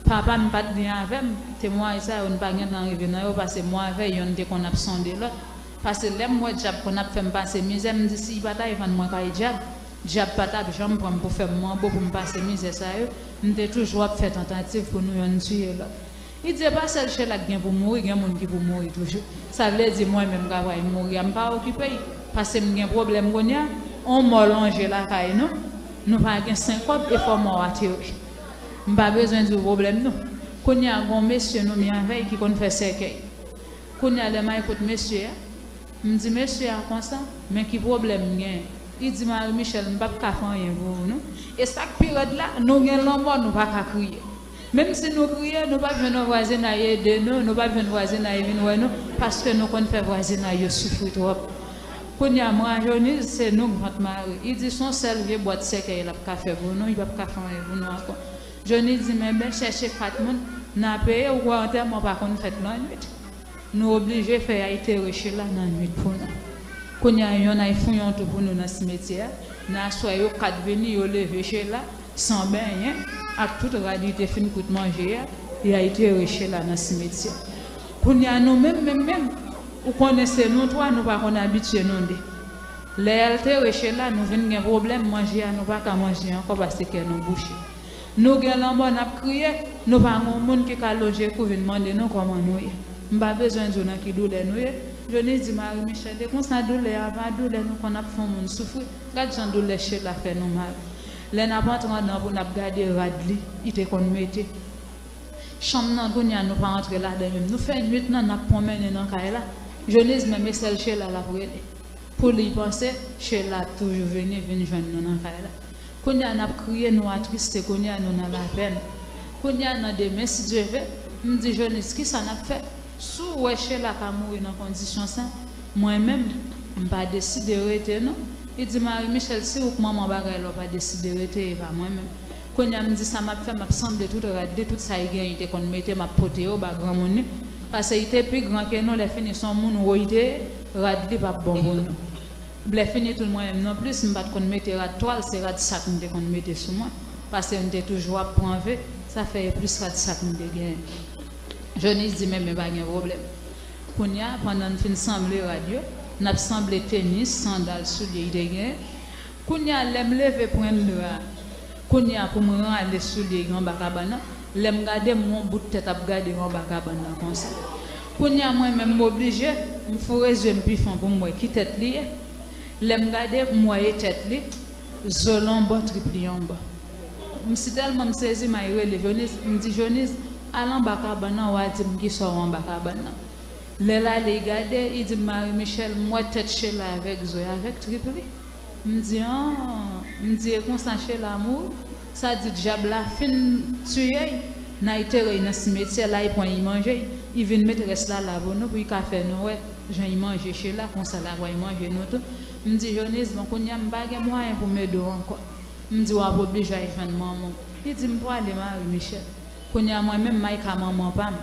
Papa m pa t byen avè m, temwayaj sa yo n pa gentan rive nan yo, paske mwen avè yonn te konn ap sonde lòt. Paske lè m wè dyab konn ap fè m pase mizè, m di si y pa t al vann mwen kay dyab, dyab pa t ap janm pran m pou fè m manbo pou m pase mizè sa yo, m te toujou ap fè tantativ pou nou yonn tiye lòt. Li di e pa sèl Sheila k gen pou mouri, gen moun ki pou mouri toujou. Sa vle di mwen menm ka pral mouri a, m pa okipe y, paske m gen pwoblèm kounye a, on mò lonje lakay nou, nou pa gen senkòb e fò mò a tere. M pa bezwen di w pwoblèm nou. Kounye a gon mesye nou mi avè y ki konn fè sèkèy. Kounye a lè m al kot mesye a, m di mesye a konsa, men ki pwoblèm m gen? Li di Marie Michèle, m p ap ka fè anyen pou ou non. E sa k pi rèd la, nou gen lanmò, nou pa ka kriye. Menm si nou kriye, nou p ap jwenn yon vwazinay ede nou, nou p ap jwenn vwazinay vin wè nou, paske nou konn fè vwazinay yo soufri twòp. Kounye a m rajeuni, se nou k vant mare. Li di se yon sèl vye bwat sèkèy l ap ka fè pou nou, li p ap ka fè anyen pou nou ankò. Jonis di men ben chèche kat moun, n a peye, ou kwè antèman pa konn fèt lannwit. Nou oblije fè y al tere Sheila nan nwit pou nou. Kounye a yonn al fouye yon twou pou nou nan simetyè a. Nan aswè yo kat vini, yo leve Sheila san benyen ak tout rad li te fin kout manje a, y al tere Sheila nan simetyè. Kounye a nou menm, menm, menm, ou konnen se nou twa, nou pa konn abitye nou de. Lè y al tere Sheila, nou vin gen pwoblèm, manje a nou pa ka manje ankò paske kè nou bouche. Nou gen lanmò n ap kriye, nou pa gen yon moun ki ka lonje kou vin mande nou kòman nou ye. M pa bezwen di w nan ki doulè nou ye. Jonis di Marie Michèle, e konsa doulè a pa doulè nou konn ap fè yon moun soufri. Gad jan doulè Sheila fè nou mal. Lè n ap antre anndan pou n ap gade rad li, li te konn mete. Chanm nan kounye a nou pa antre ladan menm. Nou fè nwit nan n ap pwonmennen nan kay la. Jonis menm e sèl Sheila l ap rele. Pou li panse, Sheila ap toujou vini, vin jwenn nou nan kay la. Kounye a n ap kriye, nou atriste, kounye a nou nan lapèn. Kounye a nan demen, si Dye ve, m di Jonis, kisa n ap fè? Si w wè Sheila ka mouri nan kondisyon sa, mwen menm, m pa deside rete non. Li di Marie Michèle, si ou k manman bagay la, w pa deside rete, e pa mwen menm. Kounye a m di sa m ap fè, m ap sanble tout rad li, tout sa li genyen li te konn mete, m ap pote yo ba granmoun li. Paske li te pi gran ke nou, lè fini se yon moun wo li te ye, rad li p ap bon pou nou. Lè fini tou mwen menm non plis, m pa t konn mete rad twal, se rad sak m te konn mete sou mwen. Paske m te toujou ap pran ve, sa fè e plis rad sak m te genyen. Jonis di men men pa gen pwoblèm. Kounye a, pandan n fin sanble rad yo, n ap sanble tenis, sandal, soulye li te genyen. Kounye a, lè m leve pran dra, kounye a pou m rale soulye yo anba kabann nan, lè m gade m wè yon bout tèt ap gade m anba kabann nan konsa. Kounye a mwen menm m oblije, m foure zye m pi fon pou m wè ki tèt li ye. Lè m gade, m wè e tèt li, zo l yon bò, trip li yon bò. M si tèlman m sezi, m al rele Jonis, m di Jonis, al anba kabann nan, w a di m kisa w wè anba kabann nan. Lè l ale, li gade, li di m Marie Michèle, m wè tèt Sheila avèk zo y avèk trip li. M di an, m di e konsa Sheila mouri. Sa di dyab la fin tiye y, n al tere y nan simetyè, l al pran y manje y, y vin met rès la la pou nou, pou y ka fè nou wè jan y manje Sheila, konsa l ap pran y manje nou tou. M di Jonis, bon kounye a m pa gen mwayen pou m ede w ankò. M di w ap oblije al jwenn manman w. Li di m prale Marie Michèle. Kounye a mwen menm m al ka manman pa m.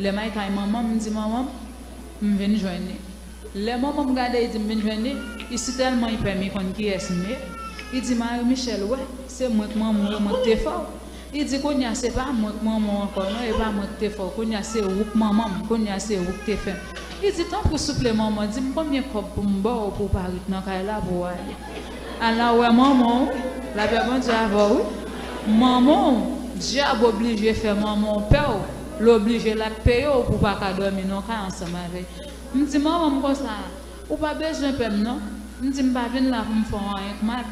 Lè m al kay manman m, m di manman m, m vin jwenn li. Lè manman m gade, li di m vin jwenn li, li si tèlman li pè m, li konn kiyès m ye. Li di Marie Michèle, wè, se mwen k manman w, e mwen k te fè w. Li di kounye a se pa mwen k manman w ankò non, e pa mwen k te fè w. Kounye a se ou k manman m, kounye a se ou k te fè m. Li di tanpri souple manman, di m konbyen kòb pou m ba w pou w pa ret nan kay la pou w ale. Al la w wè manman w, lapè Bondye avè w wi. Manman w, dyab oblije fè manman w pè w, l oblije l ap peye w pou w pa ka dòmi nan kay ansanm avè l. M di manman m konsa, ou pa bezwen pè m non. M di m pa vin la pou m fè w anyen k mal.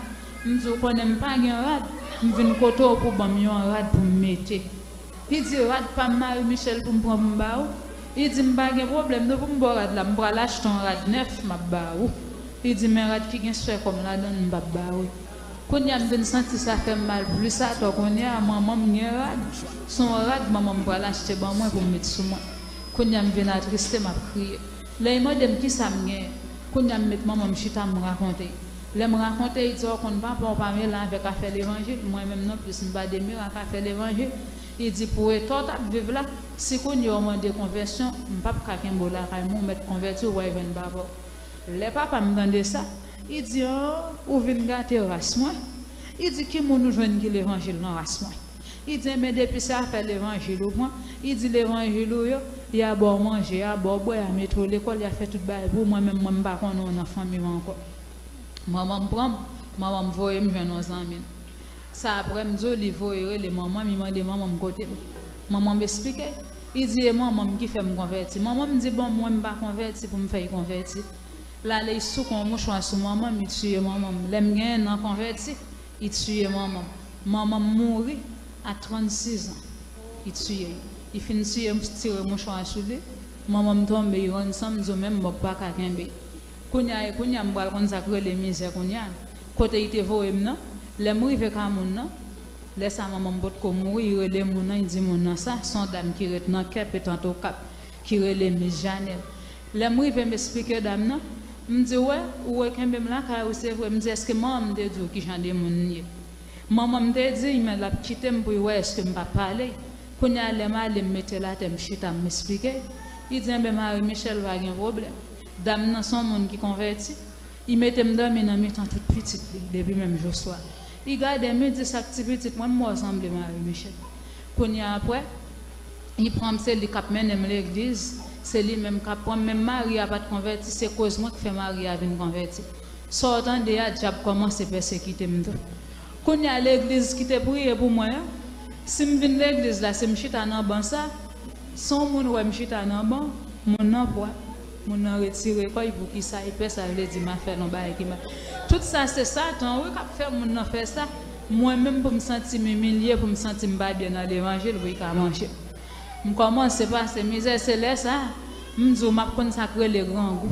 M di w konnen m pa gen rad, m vin kote w pou w ban m yon rad pou m mete. Li di rad pa m Marie Michèle pou m pran pou m ba ou. Li di m pa gen pwoblèm non pou m ba w rad la, m pral achte yon rad nèf m ap ba ou. Li di men rad ki gen swè kò m ladan l m p ap ba ou. Kounye a m vin santi sa fè m mal plis atò, kounye a manman m gen rad, se yon rad manman m pral achte ban mwen pou m met sou mwen. Kounye a m vin atriste m ap kriye. Lè y mande m kisa m genyen, kounye a m met manman m chita m rakonte y. Lè m rakonte y, li di w konn papa w pa mele avèk afè levanjil, mwen menm non plis m pa demire ak afè levanjil. Li di, pou eta w t ap viv la, si kounye a w mande konvèsyon, m p ap ka kenbe w lakay mwen, ou mèt konvèti, ou pral jwenn papa w. Lè papa m tande sa, li di, an, ou vin gate ras mwen. Li di, ki moun ou jwenn ki levanjil nan ras mwen? Li di, enben, depi se afè levanjil ou pran, li di, levanjil ou yo, y a ba w manje, y a ba w bwè, y a mete w lekòl, y a fè tout bagay pou ou. Mwen menm, mwen, m pa konnen w nan fanmi m ankò. Manman m pran m, manman m voye m jwenn yon zanmi l. Sa apre m di w li voye rele manman m, li mande manman m kote m. Manman m esplike, li di e manman m ki fè m konvèti. Manman m di bon, mwen m pa konvèti pou m fè l konvèti. L ale, li souke yon mouchwa sou manman m, li tiye manman m. Lè m gen ennan konvèti, li tiye manman m. Manman m mouri a trannsis an. Li tiye l. Li fin tiye, tire mouchwa a sou li. Manman m tonbe, li rann san, m di w menm mò k pa ka kenbe. Kounye a, e kounye a m pral konn sa k rele mizè kounye a. Kote li te voye m nan, lè m rive ka moun nan, lè sa manman m potko mouri, li rele moun nan, li di moun nan sa, se yon dam ki ret nan Kèp, etan Okap, ki rele Mis Janèl. Lè m rive, m esplike dam nan, m di, wè, ou rekenbe m lakay ou, se vre. M di, èske manman m te di w ki jan de moun m ye? Manman m te di l, men l ap kite m pou l wè èske m p ap pale. Kounye a, lè m ale, m mete l atè, m chita, m esplike. Li di, enben, Marie Michelle, pa gen pwoblèm. Dam nan se yon moun ki konvèti. Li mete m dòmi nan mitan tout pitit li, depi menm jou swa. Li gade m, li di, sa k ti pitit mwen, m wè w sanble Marie Michelle. Kounye a apre, li pran m, se li k ap mennen m legliz, se li menm k ap pran m. Menm mari a pa t konvèti, se koz mwen k fè mari a vin konvèti. Sa w tande a, dyab kòmanse pèsekite m tou. Kounye a, legliz ki te priye pou mwen an, si m vin legliz la, si m chita nan ban sa, si yon moun wè m chita nan ban, moun nan pwa, moun nan retire kò l, poukisa li fè sa, vle di m ap fè l yon bagay ki mal. Tout sa se Satan, wi, k ap fè moun nan fè sa. Mwen menm, pou m santi m imilye, pou m santi m pa byen nan levanjil, pou li ka manje m. M kòmanse pase mizè, se lè sa a, m di w, m ap konn sa k rele grangou,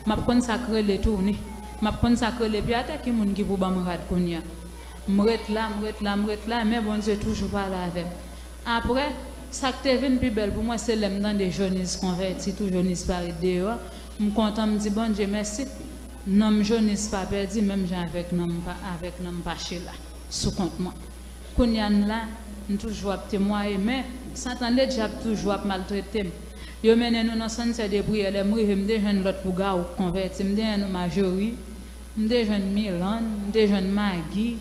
m ap konn sa k rele tounen, m ap konn sa k rele pye atè, ki moun ki pou ban m rad kounye a? M ret la, m ret la, m ret la, men Bondye toujou pale avè m. Apre, sa k te vin pi bèl pou mwen, se lè m tande Joniz konvèti tou, Joniz parèt deyò a. M kontan, m di Bondye mèsi. Nanm Joniz pa pèdi, menm jan avèk nanm pa, avèk nanm Pachela, sou kont mwen. Kounye a m la, m toujou ap temwaye, men Satan ledyab toujou ap maltrete m. Yo mennen nou nan sant de priyè, lè m rive, m te jwenn lòt lougawou k konvèti, m te jwenn Majori, m te jwenn Milann, m te jwenn Magi,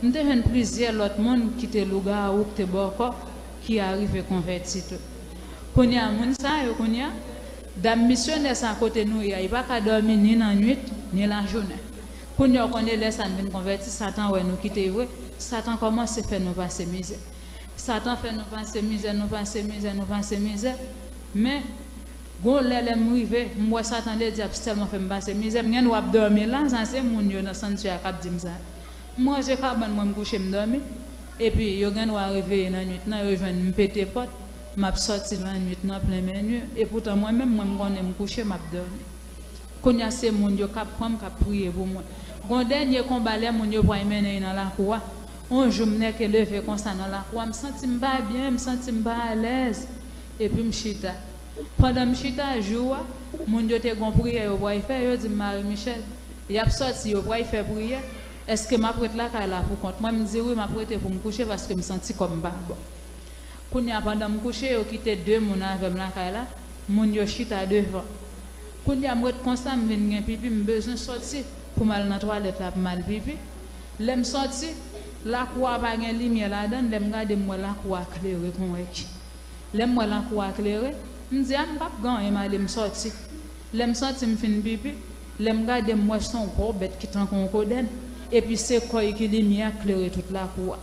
m te jwenn plizyè lòt moun ki te lougawou, ki te bòkò, ki arive konvèti tou. Kounye a, moun sa yo, kounye a, dam misyonè sa kote nou ye a, li pa ka dòmi ni nan nwit, ni lajounen. Kounye a, w konnen lè sa n vin konvèti, Satan wè nou kite vre, Satan kòmanse fè nou pase mizè. Satan fè nou pase mizè, nou pase mizè, nou pase mizè. Men, gon lè, lè m rive, m wè Satan ledyab sèlman fè m pase mizè. M gen dwa ap dòmi la, sa se moun yo nan santyè a k ap di m sa. M ranje kabann mwen, m kouche, m dòmi. Epi, yo gen dwa reveye nan nwit nan, yo jwenn m pete pòt, m ap sòti nan nwit nan plen men nwi. Epoutan, mwen menm, mwen, m konnen m kouche, m ap dòmi. Kounye a, se moun yo k ap pran m, k ap priye pou mwen. Gon dènye konba, lè moun yo pral mennen l nan lakou a. Yon jou, m nèke leve konsa nan lakou a, m santi m pa byen, m santi m pa alèz. Epi m chita. Pandan m chita, jou a, moun yo te gon priyè yo pral fè, yo di m, Marie Michelle, y ap sòti, yo pral fè priyè. Èske m ap ret lakay la pou kont mwen? M di wi, m ap rete pou m kouche, paske m santi kò m pa bon. Kounye a, pandan m kouche, yo kite de moun avè m lakay la, moun yo chita devan. Kounye a, m ret konsa, m vin gen pipi, m bezwen sòti pou m al nan twalèt la, pou m al pipi. Lè m sòti, lakou a pa gen limyè ladan l, lè m gade, m wè lakou a klere kon wè ki. Lè m wè lakou a klere, m di, a, m p ap gen anyen, m ale, m sòti. Lè m sòti, m fin pipi, lè m gade, m wè se yon gwo bèt ki tankou yon kodèn, epi se kò l ki limyè a klere tout lakou a.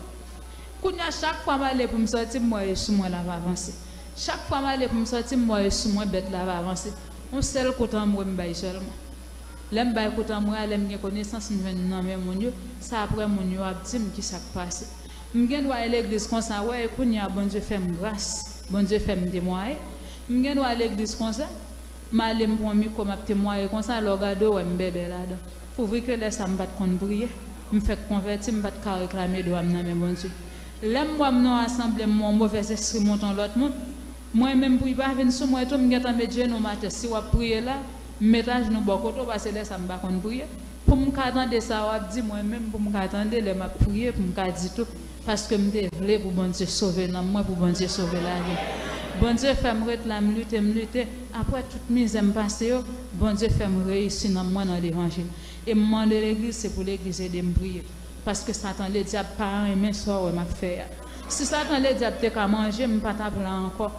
Kounye a, chak fwa m ale pou m sòti, m wè e sou mwen l ap avanse. Chak fwa m ale pou m sòti, m wè e sou mwen bèt la ap avanse. Yon sèl kout anmwe m bay sèlman. Lè m bay kout anmwe a, lè m gen konesans, m jwenn nan men moun yo, se apre moun yo ap di m kisa k pase. M gen dwa al legliz konsa, wè, e kounye a, Bondye fè m gras, Bondye fè m temwaye. M gen dwa al legliz konsa, m ale, m pran mikwo, m ap temwaye konsa, lè w gade, w wè m bèbè ladan. Pouvi ke lè sa, m pa t konn priye, m fèk konvèti, m pa t ka reklame dwa m nan men Bondye. Lè m wè m nan yon asanble, m wè yon movèzespri monte yon lòt moun, mwen menm, pou l pa vin sou mwen tou, m gentan met jenou m atè. Si w ap priye la, m met ajnou bò kote w, paske lè sa, m pa konn priye. Pou m ka tande sa w ap di, mwen menm, pou m ka tande, lè m ap priye, pou m ka di tou, Paske m te vle pou Bondye sove nanm mwen, pou Bondye sove lavi m. Bondye fè m ret la, m lite, m lite. Apre tout mizè m pase yo, Bondye fè m reyisi nanm mwen nan levanjil. E m mande legliz, se pou legliz ede m priye. Paske Satan Ledyab pa renmen sa w wè m ap fè a. Si Satan Ledyab te ka manje m, m pa t ap la ankò.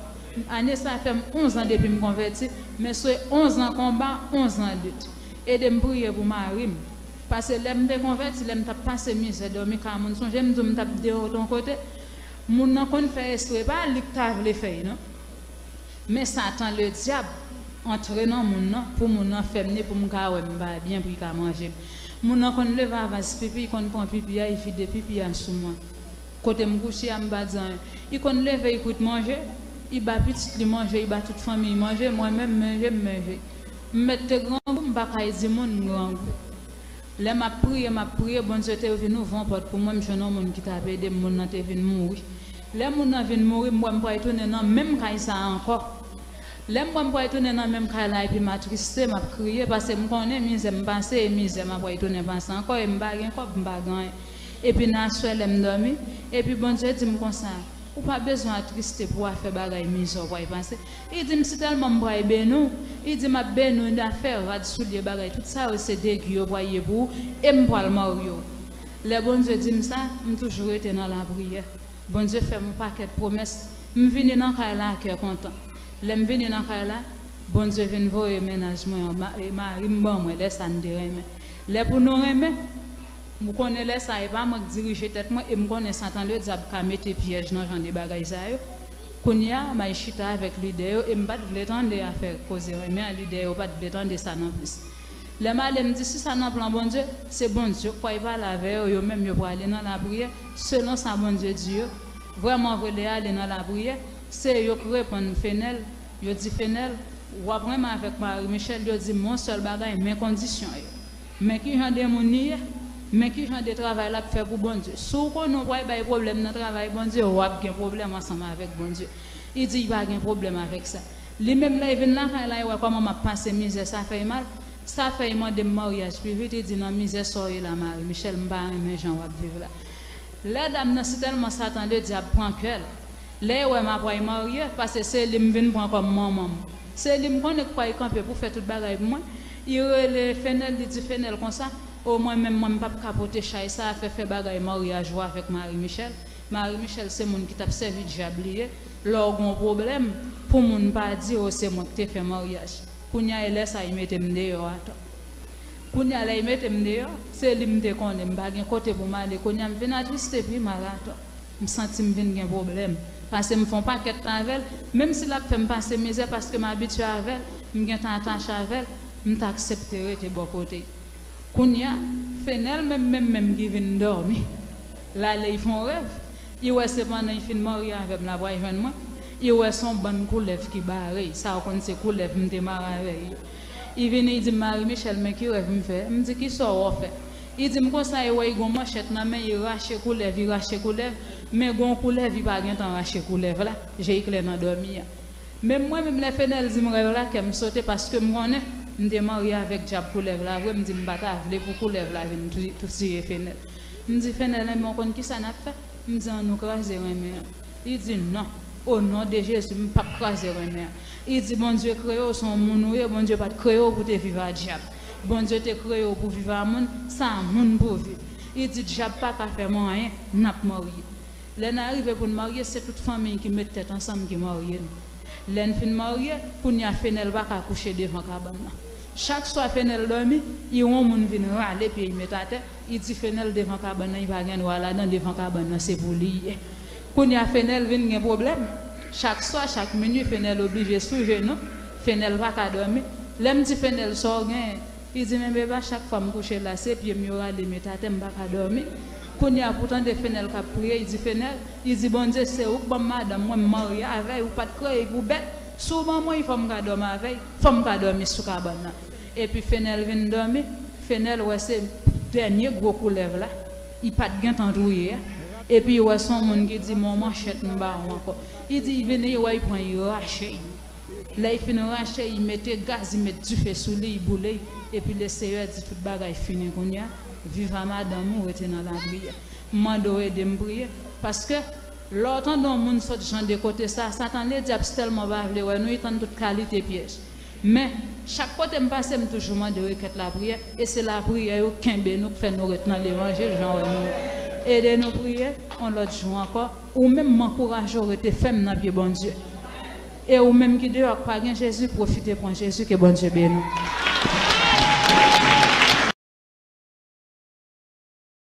Ane sa fè m onz an depi m konvèti, men se onz an konba, onz an lit. Ede m priye pou mari m. Paske lè m te konvèti, lè m t ap pase mizè, dòmi kay moun, sonje m di w m t ap deyò yon kote. Moun nan konn fè espre, pa li k ta vle fè l non. Men Satan Ledyab antre nan moun nan pou moun nan fè m ni pou m ka wè m pa byen pou li ka manje m. Moun nan konn leve avans pipi, li konn pran pipi a, li vide pipi a sou mwen. Kote m kouche a, m pa di anyen. Li konn leve, li kwit manje, li ba pitit li manje, li ba tout fanmi l manje, mwen menm manje m manje. M mèt te grangou, m pa kay di moun m grangou. Lè m ap priye, m ap priye, Bondye te vin ouvri yon pòt pou mwen, m jwenn yon moun ki t ap ede m, moun nan te vin mouri. Lè moun nan vin mouri, m wè m pral tounen nan menm kay sa a ankò. Lè m wè m pral tounen nan menm kay la epi m atriste, m ap kriye, paske m konnen mizè m pase, e mizè m ap pral tounen pase ankò, e m pa gen kòb, m pa gen anyen. Epi nan aswè lè m dòmi, epi Bondye di m konsa, ou pa bezwen atriste pou afè bagay mizè w pral pase. Li di m si tèlman m pral beni w, li di m ap beni w, afè rad, soulye, bagay, tout sa yo se degi yo pral ye pou ou, e m pral marye w. Lè Bondye di m sa, m toujou rete nan lapriyè. Bondye fè m yon pakèt pwomès. M vini nan kay la a kè kontan. Lè m vini nan kay la, Bondye vin voye mennaj mwen an, ma- e mari m ban mwen, lè sa n te renmen. Lè pou nou renmen, m konnen lè sa a, e pa mwen k dirije tèt mwen, e m konnen Satan Ledyab ka mete pyèj nan jan de bagay sa yo. Kounye a, m al chita avèk lidè yo, e m pa t vle tande afè koze renmen an, lidè yo pa t vle tande sa non plis. Lè m ale, m di, si sa nan plan Bondye, se Bondye k pral pale avè yo, yo menm yo prale nan lapriyè, selon sa Bondye di yo. Vrèman vre, lè y ale nan lapriyè, se yo k reponn Fenèl, yo di Fenèl, w ap renmen avèk Marie Michelle, yo di m yon sèl bagay, men kondisyon yo. Men ki jan de moun li ye, men ki jan de travay l ap fè pou Bondye. Si w konnen w pral bay pwoblèm nan travay Bondye, w ap gen pwoblèm ansanm avèk Bondye. Li di l pa gen pwoblèm avèk sa. Li menm lè l vin lakay la, l wè kòman m ap pase mizè, sa fè l mal. Sa fè l mande m maryaj pi vit, li di nan mizè sa w ye la, Marie Michelle, m pa renmen jan w ap viv la. Lè dam nan, si tèlman Satan Ledyab pran kè l, lè l wè m ap pral marye, paske se li m vin pran kòm manman m. Se li m konnen k pral kanpe pou fè tout bagay pou mwen. Li rele Fenèl, li di Fenèl konsa, o mwen menm, mwen m p ap ka pote chay sa a, fè fè bagay maryaj ou avèk Marie Michelle. Marie Michelle se moun ki t ap sèvi dyab li ye. Lè w gen yon pwoblèm, pou moun pa di, o se mwen k te fè maryaj. Kounye a, e lè sa a, li mete m deyò atò. Kounye a, lè li mete m deyò, se li m te konnen, m pa gen kote pou m ale. Kounye a, m vin atriste pi mal atò. M santi m vin gen pwoblèm. Paske m fè yon pakèt tan avè l, menm si l ap fè m pase mizè, paske m abitye avè l, m gentan atache avè l, m t aksepte rete bò kote l. Kounye a, Fenèl menm, menm, menm ki vin dòmi. L ale, li fè yon rèv. Li wè se pandan li fin marye avè m, l ap al jwenn mwen. Li wè se yon bann koulèv ki bare l. Sa w konn se koulèv m te mare avè l yo. Li vini, li di m, Marie Michelle, men ki rèv m fè. M di, kisa w fè? Li di m konsa, li wè li gen yon manchèt nan men l, li rache koulèv, li rache koulèv. Men gen yon koulèv, li pa gentan rache koulèv la. Je l klè nan dòmi a. Menm mwen menm, lè Fenèl di m rèv la, kè m sote, paske m konnen m te marye avèk dyab koulèv la vre, m di m pa ta vle pou koulèv la vin tou- tou tiye Fenèl. M di Fenèl, enben, w konn kisa n ap fè? M di, ann nou kraze renmen an. Li di, non, o non de Jezi, m p ap kraze renmen an. Li di, Bondye kreye w, se yon moun ou ye, Bondye pa t kreye w pou te viv a dyab. Bondye te kreye w pou viv a moun, se a moun pou w viv. Li di, dyab pa ka fè mwen anyen, n ap marye. Lè n arive pou n marye, se tout fanmi n ki met tèt ansanm ki marye n. Lè n fin marye, kounye a Fenèl pa ka kouche devan kabann nan. Chak swa Fenèl dòmi, li wè yon moun vin rale pye l met atè, li di Fenèl devan kabann nan, li pa gen dwa ladan, devan kabann nan se pou li ye. Kounye a Fenèl vin gen pwoblèm. Chak swa, chak minui, Fenèl oblije sou jenou. Fenèl pa ka dòmi. Lè m di Fenèl, sa w genyen? Li di, men beba, chak fwa m kouche la, se pye m yo rale met atè, m pa ka dòmi. Kounye a, pou tande Fenèl k ap priye, li di, Fenèl, li di, Bondye, se ou k ban m madanm mwen, m marye avè l, ou pa t kreye l pou bèt. Si w ban mwen l, fò m ka dòmi avè l, fò m ka dòmi sou kabann nan. Epi Fenèl vin dòmi, Fenèl wè se dènye gwo koulèv la, li pa t gentan touye a. Epi li wè se yon moun ki di, men yon manchèt m ba w ankò. Li di, li vini, li wè, li pran, li rache l. Lè l fin rache, li mete gaz, li met dife sou li, li boule l. Epi Leseyè di tout bagay fini kounye a. Viv a madanm ou, rete nan lapriyè. M mande w ede m priye. Paske lè w tande yon moun sot jan de kote sa, Satan Ledyab sèlman pa vle wè nou, li tann tout kalite pyèj. Men, chak kote m pase, m toujou mande rekèt lapriyè, e se lapriyè yo kenbe nou, k fè nou ret nan levanjil, jan wè nou. Ede nou priye, yon lòt jou ankò, ou menm m ankouraje w rete fèm nan pye Bondye. E ou menm ki deyò k pa gen Jezi, pwofite pran Jezi, ke Bondye beni w.